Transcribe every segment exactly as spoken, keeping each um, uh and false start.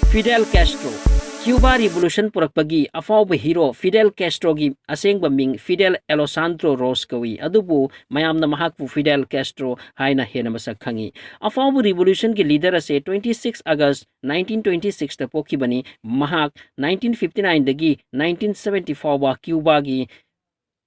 Fidel Castro꯫ Cuba Revolution ꯄꯨꯔꯛꯄꯒꯤ ꯑꯐꯥꯎꯕ hero ꯐꯤꯗꯦꯜ ꯀꯦꯁꯇ꯭ꯔꯣꯒꯤ ꯑꯁꯦꯡꯕ ꯃꯤꯡ ꯐꯤꯗꯦꯜ ꯑꯦꯂꯣꯁꯥꯟꯗ꯭ꯔꯣ ꯔꯣꯁ ꯀꯧꯏ, ꯑꯗꯨꯕꯨ ꯃꯌꯥꯝꯅ ꯃꯍꯥꯛꯄꯨ ꯐꯤꯗꯦꯜ ꯀꯦꯁꯇ꯭ꯔꯣ ꯍꯥꯏꯅ ꯍꯦꯟꯅ ꯃꯁꯛ ꯈꯪꯉꯤ꯫ ꯑꯐꯥꯎꯕ ꯔꯤꯚꯣꯂꯨꯁꯟꯒꯤ ꯂꯤꯗꯔ ꯑꯁꯦ twenty six August nineteen twenty sixꯇ ꯄꯣꯛꯈꯤꯕꯅꯤ꯫ ꯃꯍꯥꯛ nineteen fifty nineꯗꯒꯤ nineteen seventy ꯐꯥꯎꯕ ꯀ꯭ꯌꯨꯕꯥꯒꯤ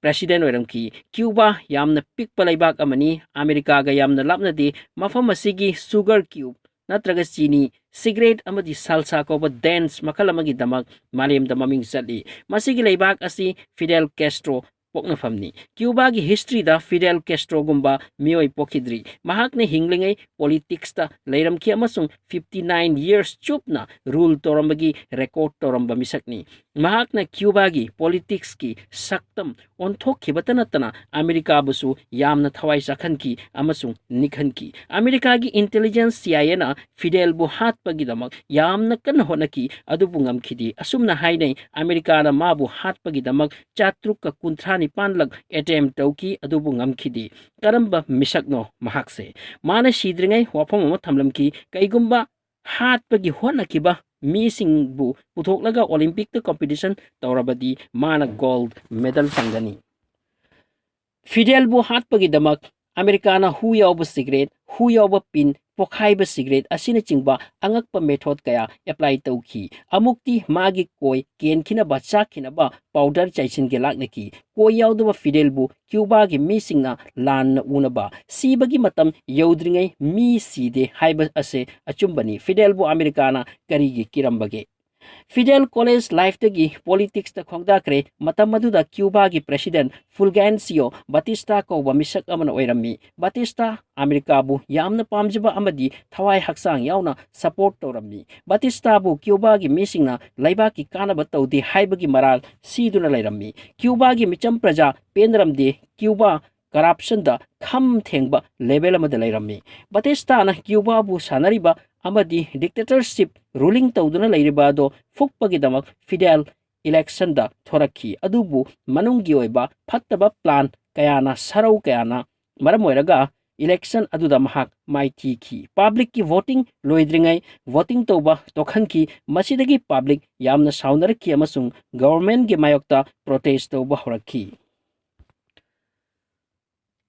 ꯄ꯭ꯔꯦꯁꯤꯗꯦꯟ ꯑꯣꯏꯔꯝꯈꯤ꯫ ꯀ꯭ꯌꯨꯕꯥ ꯌꯥꯝꯅ ꯄꯤꯛꯄ ꯂꯩꯕꯥꯛ ꯑꯃꯅꯤ, ꯑꯃꯦꯔꯤꯀꯥꯒ ꯌꯥꯝꯅ ꯂꯥꯞꯅꯗꯦ꯫ ꯃꯐꯝ ꯑꯁꯤꯒꯤ ꯁꯨꯒꯔ ꯀ꯭ꯌꯨꯕ ꯅꯠꯇ꯭ꯔꯒ ꯆꯤꯅꯤ, ꯁꯤꯒꯔꯦꯠ ꯑꯃꯗꯤ ꯁꯥꯜꯁꯥ ꯀꯧꯕ ꯗꯦꯟꯁ ꯃꯈꯜ ꯑꯃꯒꯤꯗꯃꯛ ꯃꯥꯂꯦꯝꯗ ꯃꯃꯤꯡ ꯆꯠꯂꯤ꯫ ꯃꯁꯤꯒꯤ ꯂꯩꯕꯥꯛ ꯑꯁꯤ ꯐꯤꯗꯦꯜ ꯀꯦꯁꯇ꯭ꯔꯣ ꯄꯣꯛꯅꯐꯝꯅꯤ꯫ ꯀ꯭ꯌꯨꯕꯥꯒꯤ ꯍꯤꯁꯇ꯭ꯔꯤꯗ ꯐꯤꯗꯦꯜ ꯀꯦꯁꯇ꯭ꯔꯣꯒꯨꯝꯕ ꯃꯤꯑꯣꯏ ꯄꯣꯛꯈꯤꯗ꯭ꯔꯤ꯫ ꯃꯍꯥꯛꯅ ꯍꯤꯡꯂꯤꯉꯩ ꯄꯣꯂꯤꯇꯤꯛꯁꯇ ꯂꯩꯔꯝꯈꯤ ꯑꯃꯁꯨꯡ fifty nine years ꯆꯨꯞꯅ ꯔꯨꯜ ꯇꯧꯔꯝꯕꯒꯤ ꯔꯦꯀꯣꯔꯗ ꯇꯧꯔꯝꯕ ꯃꯤꯁꯛꯅꯤ꯫ ꯃꯍꯥꯛꯅ ꯀ꯭ꯌꯨꯕꯥꯒꯤ ꯄꯣꯂꯤꯇꯤꯛꯁꯀꯤ ꯁꯛꯇꯝ ꯑꯣꯟꯊꯣꯛꯈꯤꯕꯇ ꯅꯠꯇꯅ ꯑꯃꯦꯔꯤꯀꯥꯕꯨꯁꯨ ꯌꯥꯝꯅ ꯊꯋꯥꯏ ꯆꯥꯛꯍꯟꯈꯤ ꯑꯃꯁꯨꯡ ꯅꯤꯛꯍꯟꯈꯤ꯫ ꯑꯃꯦꯔꯤꯀꯥꯒꯤ ꯏꯟꯇꯦꯂꯤꯖꯦꯟꯁ ꯁꯤ ꯑꯥꯏ ꯑꯦꯅ ꯐꯤꯗꯦꯜꯕꯨ ꯍꯥꯠꯄꯒꯤꯗꯃꯛ ꯌꯥꯝꯅ ꯀꯟꯅ ꯍꯣꯠꯅꯈꯤ, ꯑꯗꯨꯕꯨ ꯉꯝꯈꯤꯗꯦ꯫ ꯑꯁꯨꯝꯅ ꯍꯥꯏꯅꯩ, ꯑꯃꯦꯔꯤꯀꯥꯅ ꯃꯥꯕꯨ ꯍꯥꯠꯄꯒꯤꯗꯃꯛ ꯆꯥꯇ꯭ꯔꯨꯛꯀ ꯀꯨꯟꯊ꯭ꯔꯥ ꯅꯤꯄꯥꯟꯂꯛ ꯑꯦꯇꯦꯝ ꯇꯧꯈꯤ, ꯑꯗꯨꯕꯨ ꯉꯝꯈꯤꯗꯦ꯫ ꯀꯔꯝꯕ ꯃꯤꯁꯛꯅꯣ ꯃꯍꯥꯛꯁꯦ? ꯃꯥꯅ ꯁꯤꯗ꯭ꯔꯤꯉꯩ ꯋꯥꯐꯝ ꯑꯃ ꯊꯝꯂꯝꯈꯤ, ꯀꯩꯒꯨꯝꯕ ꯍꯥꯠꯄꯒꯤ ꯍꯣꯠꯅꯈꯤꯕ ꯃꯤꯁꯤꯡꯕꯨ ꯄꯨꯊꯣꯛꯂꯒ ꯑꯣꯂꯤꯝꯄꯤꯛꯇ ꯀꯣꯝꯄꯤꯇꯤꯁꯟ ꯇꯧꯔꯕꯗꯤ ꯃꯥꯅ ꯒꯣꯜꯗ ꯃꯦꯗꯜ ꯐꯪꯒꯅꯤ꯫ ꯐꯤꯗꯦꯜꯕꯨ ꯍꯥꯠꯄꯒꯤꯗꯃꯛ ꯑꯃꯦꯔꯤꯀꯥꯅ ꯍꯨ ꯌꯥꯎꯕ ꯁꯤꯒꯔꯦꯠ, ꯍꯨ ꯌꯥꯎꯕ ꯄꯤꯟ, ꯄꯣꯈꯥꯏꯕ ꯁꯤꯒꯔꯦꯠ ꯑꯁꯤꯅꯆꯤꯡꯕ ꯑꯉꯛꯄ ꯃꯦꯊꯣꯗ ꯀꯌꯥ ꯑꯦꯄ꯭ꯂꯥꯏ ꯇꯧꯈꯤ꯫ ꯑꯃꯨꯛꯇꯤ ꯃꯥꯒꯤ ꯀꯣꯏ ꯀꯦꯟꯈꯤꯅꯕ, ꯆꯥꯛꯈꯤꯅꯕ ꯄꯥꯎꯗꯔ ꯆꯥꯏꯁꯤꯟꯒꯦ ꯂꯥꯛꯅꯈꯤ꯫ ꯀꯣꯏ ꯌꯥꯎꯗꯕ ꯐꯤꯗꯦꯜꯕꯨ ꯀ꯭ꯌꯨꯕꯥꯒꯤ ꯃꯤꯁꯤꯡꯅ ꯂꯥꯟꯅ ꯎꯅꯕ, ꯁꯤꯕꯒꯤ ꯃꯇꯝ ꯌꯧꯗ꯭ꯔꯤꯉꯩ ꯃꯤ ꯁꯤꯗꯦ ꯍꯥꯏꯕ ꯑꯁꯦ ꯑꯆꯨꯝꯕꯅꯤ꯫ ꯐꯤꯗꯦꯜꯕꯨ ꯑꯃꯦꯔꯤꯀꯥꯅ ꯀꯔꯤꯒꯤ ꯀꯤꯔꯝꯕꯒꯦ? ꯐꯤꯗꯦꯜ ꯀꯣꯂꯦꯖ ꯂꯥꯏꯐꯇꯒꯤ ꯄꯣꯂꯤꯇꯤꯛꯁꯇ ꯈꯣꯡꯗꯥꯈ꯭ꯔꯦ꯫ ꯃꯇꯝ ꯑꯗꯨꯗ ꯀ꯭ꯌꯨꯕꯥꯒꯤ ꯄ꯭ꯔꯦꯁꯤꯗꯦꯟ ꯐꯨꯜꯒꯦꯟꯁꯤꯌꯣ ꯕꯥꯇꯤꯁꯇꯥ ꯀꯧꯕ ꯃꯤꯁꯛ ꯑꯃꯅ ꯑꯣꯏꯔꯝꯃꯤ꯫ ꯕꯥꯇꯤꯁꯇꯥ ꯑꯃꯦꯔꯤꯀꯥꯕꯨ ꯌꯥꯝꯅ ꯄꯥꯝꯖꯕ ꯑꯃꯗꯤ ꯊꯋꯥꯏ ꯍꯛꯆꯥꯡ ꯌꯥꯎꯅ ꯁꯄꯣꯔꯠ ꯇꯧꯔꯝꯃꯤ꯫ ꯕꯥꯇꯤꯁꯇꯥꯕꯨ ꯀ꯭ꯌꯨꯕꯥꯒꯤ ꯃꯤꯁꯤꯡꯅ ꯂꯩꯕꯥꯛꯀꯤ ꯀꯥꯟꯅꯕ ꯇꯧꯗꯦ ꯍꯥꯏꯕꯒꯤ ꯃꯔꯥꯜ ꯁꯤꯗꯨꯅ ꯂꯩꯔꯝꯃꯤ꯫ ꯀ꯭ꯌꯨꯕꯥꯒꯤ ꯃꯤꯆꯝ ꯄ꯭ꯔꯖꯥ ꯄꯦꯟꯗꯔꯝꯗꯦ꯫ ꯀ꯭ꯌꯨꯕꯥ ꯀꯔꯞꯁꯟꯗ ꯈꯝ ꯊꯦꯡꯕ ꯂꯦꯚꯦꯜ ꯑꯃꯗ ꯂꯩꯔꯝꯃꯤ꯫ ꯕꯥꯇꯤꯁꯇꯥꯅ ꯀ꯭ꯌꯨꯕꯥꯕꯨ ꯁꯥꯟꯅꯔꯤꯕ ꯑꯃꯗꯤ ꯗꯤꯛꯇꯦꯇꯔꯁꯤꯞ ꯔꯨꯂꯤꯡ ꯇꯧꯗꯨꯅ ꯂꯩꯔꯤꯕ ꯑꯗꯣ ꯐꯨꯛꯄꯒꯤꯗꯃꯛ ꯐꯤꯗꯦꯜ ꯏꯂꯦꯛꯁꯟꯗ ꯊꯣꯔꯛꯈꯤ꯫ ꯑꯗꯨꯕꯨ ꯃꯅꯨꯡꯒꯤ ꯑꯣꯏꯕ ꯐꯠꯇꯕ ꯄ꯭ꯂꯥꯟ ꯀꯌꯥꯅ, ꯁꯔꯧ ꯀꯌꯥꯅ ꯃꯔꯝ ꯑꯣꯏꯔꯒ election ꯑꯗꯨꯗ ꯃꯍꯥꯛ ꯃꯥꯏꯊꯤꯈꯤ꯫ Publicꯀꯤ voting ꯂꯣꯏꯗ꯭ꯔꯤꯉꯩ voting ꯇꯧꯕ ꯇꯣꯛꯍꯟꯈꯤ꯫ ꯃꯁꯤꯗꯒꯤ public ꯌꯥꯝꯅ ꯁꯥꯎꯅꯔꯛꯈꯤ ꯑꯃꯁꯨꯡ governmentꯀꯤ ꯃꯥꯌꯣꯛꯇ protest ꯇꯧꯕ ꯍꯧꯔꯛꯈꯤ꯫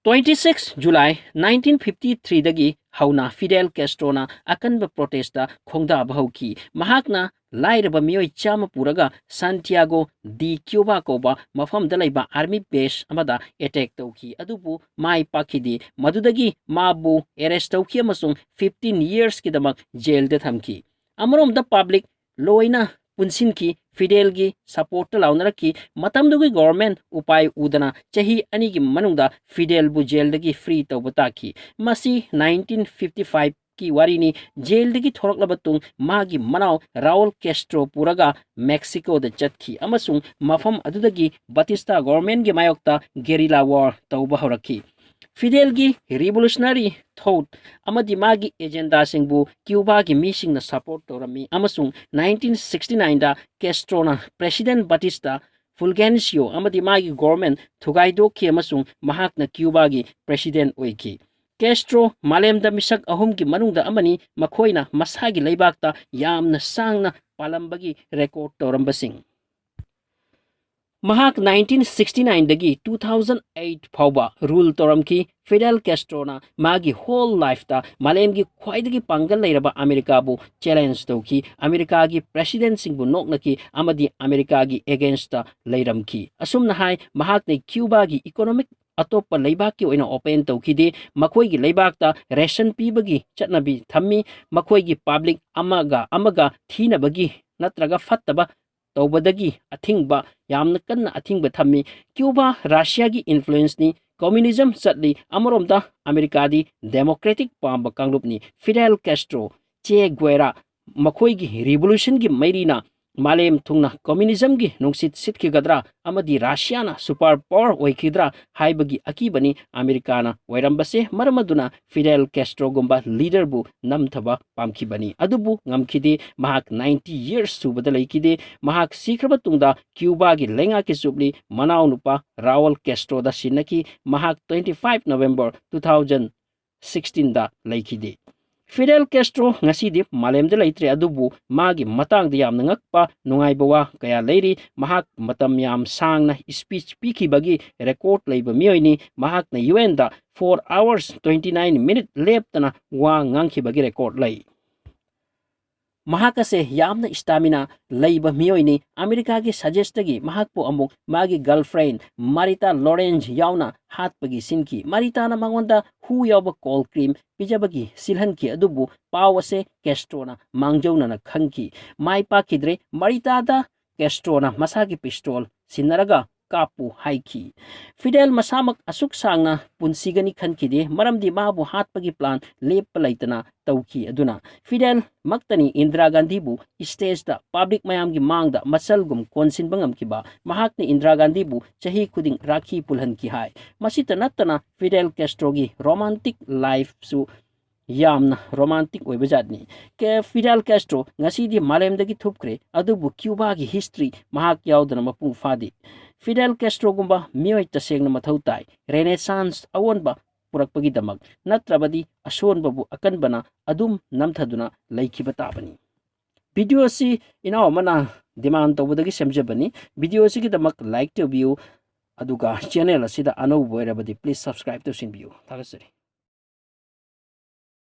Twenty six July nineteen fifty threeꯗꯒꯤ ꯍꯧꯅ Fidel Castroꯅ ꯑꯀꯟꯕ protestꯇ ꯈꯣꯡꯗꯥꯕ ꯍꯧꯈꯤ꯫ ꯃꯍꯥꯛꯅ ꯂꯥꯏꯔꯕ ꯃꯤꯑꯣꯏ ꯆꯥꯝꯃ ꯄꯨꯔꯒ Santiago de Cuba ꯀꯧꯕ ꯃꯐꯝꯗ ꯂꯩꯕ army base ꯑꯃꯗ attack ꯇꯧꯈꯤ, ꯑꯗꯨꯕꯨ ꯃꯥꯏ ꯄꯥꯛꯈꯤꯗꯦ꯫ ꯃꯗꯨꯗꯒꯤ ꯃꯥꯕꯨ arrest ꯇꯧꯈꯤ ꯑꯃꯁꯨꯡ fifteen yearsꯀꯤꯗꯃꯛ jailꯗ ꯊꯝꯈꯤ꯫ ꯑꯃꯔꯣꯝꯗ public ꯂꯣꯏꯅ ꯄꯨꯟꯁꯤꯟꯈꯤ, Fidelꯒꯤ supportꯇ ꯂꯥꯎꯅꯔꯛꯈꯤ꯫ ꯃꯇꯝꯗꯨꯒꯤ government ꯎꯄꯥꯏ ꯎꯗꯅ ꯆꯍꯤ ꯑꯅꯤꯒꯤ ꯃꯅꯨꯡꯗ Fidelꯕꯨ jailꯗꯒꯤ free ꯇꯧꯕ ꯇꯥꯈꯤ꯫ ꯃꯁꯤ nineteen fifty fiveꯀꯤ ꯋꯥꯔꯤꯅꯤ꯫ Jailꯗꯒꯤ ꯊꯣꯔꯛꯂꯕ ꯇꯨꯡ ꯃꯥꯒꯤ ꯃꯅꯥꯎ Raul Castro ꯄꯨꯔꯒ Mexicoꯗ ꯆꯠꯈꯤ ꯑꯃꯁꯨꯡ ꯃꯐꯝ ꯑꯗꯨꯗꯒꯤ Batista governmentꯒꯤ ꯃꯥꯌꯣꯛꯇ guerrilla war ꯇꯧꯕ ꯍꯧꯔꯛꯈꯤ꯫ Fidelꯒꯤ revolutionary thought ꯑꯃꯗꯤ ꯃꯥꯒꯤ agendaꯁꯤꯡꯕꯨ Cubaꯒꯤ ꯃꯤꯁꯤꯡꯅ support ꯇꯧꯔꯝꯃꯤ ꯑꯃꯁꯨꯡ nineteen sixty nineꯗ Castroꯅ President Batista Fulgencio ꯑꯃꯗꯤ ꯃꯥꯒꯤ government ꯊꯨꯒꯥꯏꯗꯣꯛꯈꯤ ꯑꯃꯁꯨꯡ ꯃꯍꯥꯛꯅ Cubaꯒꯤ president ꯑꯣꯏꯈꯤ꯫ Castro ꯃꯥꯂꯦꯝꯗ ꯃꯤꯁꯛ ꯑꯍꯨꯝꯒꯤ ꯃꯅꯨꯡꯗ ꯑꯃꯅꯤ, ꯃꯈꯣꯏꯅ ꯃꯁꯥꯒꯤ ꯂꯩꯕꯥꯛꯇ ꯌꯥꯝꯅ ꯁꯥꯡꯅ ꯄꯥꯜꯂꯝꯕꯒꯤ record ꯇꯧꯔꯝꯕꯁꯤꯡ꯫ ꯃꯍꯥꯛ nineteen sixty nineꯗꯒꯤ two thousand eight ꯐꯥꯎꯕ rule ꯇꯧꯔꯝꯈꯤ꯫ Fidel Castroꯅ ꯃꯥꯒꯤ whole lifeꯇ ꯃꯥꯂꯦꯝꯒꯤ ꯈ꯭ꯋꯥꯏꯗꯒꯤ ꯄꯥꯡꯒꯜ ꯂꯩꯔꯕ ꯑꯃꯦꯔꯤꯀꯥꯕꯨ challenge ꯇꯧꯈꯤ, ꯑꯃꯦꯔꯤꯀꯥꯒꯤ presidentꯁꯤꯡꯕꯨ ꯅꯣꯛꯅꯈꯤ ꯑꯃꯗꯤ ꯑꯃꯦꯔꯤꯀꯥꯒꯤ againstꯇ ꯂꯩꯔꯝꯈꯤ꯫ ꯑꯁꯨꯝꯅ ꯍꯥꯏ, ꯃꯍꯥꯛꯅ Cubaꯒꯤ economic ꯑꯇꯣꯞꯄ ꯂꯩꯕꯥꯛꯀꯤ ꯑꯣꯏꯅ open ꯇꯧꯈꯤꯗꯦ꯫ ꯃꯈꯣꯏꯒꯤ ꯂꯩꯕꯥꯛꯇ ration ꯄꯤꯕꯒꯤ ꯆꯠꯅꯕꯤ ꯊꯝꯃꯤ꯫ ꯃꯈꯣꯏꯒꯤ public ꯑꯃꯒ ꯑꯃꯒ ꯊꯤꯅꯕꯒꯤ ꯅꯠꯇ꯭ꯔꯒ ꯐꯠꯇꯕ ꯇꯧꯕꯗꯒꯤ ꯑꯊꯤꯡꯕ, ꯌꯥꯝꯅ ꯀꯟꯅ ꯑꯊꯤꯡꯕ ꯊꯝꯃꯤ꯫ Cuba Russiaꯒꯤ influenceꯅꯤ꯫ Communism ꯆꯠꯂꯤ꯫ ꯑꯃꯔꯣꯝꯗ ꯑꯃꯦꯔꯤꯀꯥꯗꯤ democratic ꯄꯥꯝꯕ ꯀꯥꯡꯂꯨꯞꯅꯤ꯫ Fidel Castro, Che Guevara, ꯃꯈꯣꯏꯒꯤ revolutionꯒꯤ ꯃꯩꯔꯤꯅ ꯃꯥꯂꯦꯝ ꯊꯨꯡꯅ communismꯒꯤ ꯅꯨꯡꯁꯤꯠ ꯁꯤꯠꯈꯤꯒꯗ꯭ꯔꯥ ꯑꯃꯗꯤ Russiaꯅ super power ꯑꯣꯏꯈꯤꯗ꯭ꯔꯥ ꯍꯥꯏꯕꯒꯤ ꯑꯀꯤꯕꯅꯤ ꯑꯃꯦꯔꯤꯀꯥꯅ ꯑꯣꯏꯔꯝꯕꯁꯦ꯫ ꯃꯔꯝ ꯑꯗꯨꯅ Fidel Castroꯒꯨꯝꯕ leaderꯕꯨ ꯅꯝꯊꯕ ꯄꯥꯝꯈꯤꯕꯅꯤ, ꯑꯗꯨꯕꯨ ꯉꯝꯈꯤꯗꯦ꯫ ꯃꯍꯥꯛ ninety years ꯁꯨꯕꯗ ꯂꯩꯈꯤꯗꯦ꯫ ꯃꯍꯥꯛ ꯁꯤꯈ꯭ꯔꯕ ꯇꯨꯡꯗ Cubaꯒꯤ ꯂꯩꯉꯥꯛꯀꯤ ꯆꯨꯞꯂꯤ ꯃꯅꯥꯎꯅꯨꯄꯥ Raul Castroꯗ ꯁꯤꯟꯅꯈꯤ꯫ ꯃꯍꯥꯛ twenty five November two thousand ꯁꯤꯛꯁꯇꯤꯟꯗ ꯂꯩꯈꯤꯗꯦ꯫ ꯐꯤꯗꯦꯜ ꯀꯦꯁꯇ꯭ꯔꯣ ꯉꯁꯤꯗꯤ ꯃꯥꯂꯦꯝꯗ ꯂꯩꯇ꯭ꯔꯦ, ꯑꯗꯨꯕꯨ ꯃꯥꯒꯤ ꯃꯇꯥꯡꯗ ꯌꯥꯝꯅ ꯉꯛꯄ ꯅꯨꯡꯉꯥꯏꯕ ꯋꯥ ꯀꯌꯥ ꯂꯩꯔꯤ꯫ ꯃꯍꯥꯛ ꯃꯇꯝ ꯌꯥꯝ ꯁꯥꯡꯅ ꯏꯁꯄꯤꯆ ꯄꯤꯈꯤꯕꯒꯤ ꯔꯦꯀꯣꯔꯗ ꯂꯩꯕ ꯃꯤꯑꯣꯏꯅꯤ꯫ ꯃꯍꯥꯛꯅ ꯌꯨ ꯑꯦꯟꯗ four hours twenty nine minute ꯂꯦꯞꯇꯅ ꯋꯥ ꯉꯥꯡꯈꯤꯕꯒꯤ ꯔꯦꯀꯣꯔꯗ ꯂꯩ꯫ ꯃꯍꯥꯛ ꯑꯁꯦ ꯌꯥꯝꯅ ꯏꯁꯇꯥꯃꯤꯅꯥ ꯂꯩꯕ ꯃꯤꯑꯣꯏꯅꯤ꯫ ꯑꯃꯦꯔꯤꯀꯥꯒꯤ ꯁꯖꯦꯁꯇꯒꯤ ꯃꯍꯥꯛꯄꯨ ꯑꯃꯨꯛ ꯃꯥꯒꯤ ꯒꯔꯜꯐ꯭ꯔꯦꯟ ꯃꯥꯔꯤꯇꯥ ꯂꯣꯔꯦꯟꯖ ꯌꯥꯎꯅ ꯍꯥꯠꯄꯒꯤ ꯁꯤꯟꯈꯤ꯫ ꯃꯥꯔꯤꯇꯥꯅ ꯃꯉꯣꯟꯗ ꯍꯨ ꯌꯥꯎꯕ ꯀꯣꯜ ꯀ꯭ꯔꯤꯝ ꯄꯤꯖꯕꯒꯤ ꯁꯤꯜꯍꯟꯈꯤ, ꯑꯗꯨꯕꯨ ꯄꯥꯎ ꯑꯁꯦ ꯀꯦꯁꯇ꯭ꯔꯣꯅ ꯃꯥꯡꯖꯧꯅꯅ ꯈꯪꯈꯤ꯫ ꯃꯥꯏ ꯄꯥꯛꯈꯤꯗ꯭ꯔꯦ꯫ ꯃꯥꯔꯤꯇꯥꯗ ꯀꯦꯁꯇ꯭ꯔꯣꯅ ꯃꯁꯥꯒꯤ ꯄꯤꯁꯇꯣꯜ ꯁꯤꯟꯅꯔꯒ ꯀꯥꯞꯄꯨ ꯍꯥꯏꯈꯤ꯫ ꯐꯤꯗꯦꯜ ꯃꯁꯥꯃꯛ ꯑꯁꯨꯛ ꯁꯥꯡꯅ ꯄꯨꯟꯁꯤꯒꯅꯤ ꯈꯟꯈꯤꯗꯦ, ꯃꯔꯝꯗꯤ ꯃꯥꯕꯨ ꯍꯥꯠꯄꯒꯤ ꯄ꯭ꯂꯥꯟ ꯂꯦꯞꯄ ꯂꯩꯇꯅ ꯇꯧꯈꯤ꯫ ꯑꯗꯨꯅ ꯐꯤꯗꯦꯜ ꯃꯛꯇꯅꯤ ꯏꯟꯗꯤꯔꯥ ꯒꯥꯟꯙꯤꯕꯨ ꯏꯁꯇꯦꯖꯇ ꯄꯥꯕ꯭ꯂꯤꯛ ꯃꯌꯥꯝꯒꯤ ꯃꯥꯡꯗ ꯃꯆꯜꯒꯨꯝ ꯀꯣꯟꯁꯤꯟꯕ ꯉꯝꯈꯤꯕ꯫ ꯃꯍꯥꯛꯅ ꯏꯟꯗꯤꯔꯥ ꯒꯥꯟꯙꯤꯕꯨ ꯆꯍꯤ ꯈꯨꯗꯤꯡ ꯔꯥꯈꯤ ꯄꯨꯜꯍꯟꯈꯤ ꯍꯥꯏ꯫ ꯃꯁꯤꯇ ꯅꯠꯇꯅ ꯐꯤꯗꯦꯜ ꯀꯦꯁꯇ꯭ꯔꯣꯒꯤ ꯔꯣꯃꯥꯟꯇꯤꯛ ꯂꯥꯏꯐꯁꯨ ꯌꯥꯝꯅ ꯔꯣꯃꯥꯟꯇꯤꯛ ꯑꯣꯏꯕ ꯖꯥꯠꯅꯤ꯫ ꯀꯦ-, ꯐꯤꯗꯦꯜ ꯀꯦꯁꯇ꯭ꯔꯣ ꯉꯁꯤꯗꯤ ꯃꯥꯂꯦꯝꯗꯒꯤ ꯊꯨꯞꯈ꯭ꯔꯦ, ꯑꯗꯨꯕꯨ ꯀ꯭ꯌꯨꯕꯥꯒꯤ ꯍꯤꯁꯇ꯭ꯔꯤ ꯃꯍꯥꯛ ꯌꯥꯎꯗꯅ ꯃꯄꯨꯡ ꯐꯥꯗꯦ꯫ ꯐꯤꯗꯦꯜ ꯀꯦꯁꯇ꯭ꯔꯣꯒꯨꯝꯕ ꯃꯤꯑꯣꯏ ꯇꯁꯦꯡꯅ ꯃꯊꯧ ꯇꯥꯏ, ꯔꯦꯅꯦꯁꯥꯟꯁ ꯑꯑꯣꯟꯕ ꯄꯨꯔꯛꯄꯒꯤꯗꯃꯛ, ꯅꯠꯇ꯭ꯔꯕꯗꯤ ꯑꯁꯣꯟꯕꯕꯨ ꯑꯀꯟꯕꯅ ꯑꯗꯨꯝ ꯅꯝꯊꯗꯨꯅ ꯂꯩꯈꯤꯕ ꯇꯥꯕꯅꯤ꯫ ꯚꯤꯗꯤꯑꯣ ꯑꯁꯤ ꯏꯅꯥꯎ ꯑꯃꯅ ꯗꯤꯃꯥꯟ ꯇꯧꯕꯗꯒꯤ ꯁꯦꯝꯖꯕꯅꯤ꯫ ꯚꯤꯗꯤꯑꯣ ꯑꯁꯤꯒꯤꯗꯃꯛ ꯂꯥꯏꯛ ꯇꯧꯕꯤꯌꯨ, ꯑꯗꯨꯒ ꯆꯦꯅꯦꯜ ꯑꯁꯤꯗ ꯑꯅꯧꯕ ꯑꯣꯏꯔꯕꯗꯤ please subscribe ꯇꯧꯁꯤꯟꯕꯤꯌꯨ꯫ ꯊꯥꯒꯠꯆꯔꯤ꯫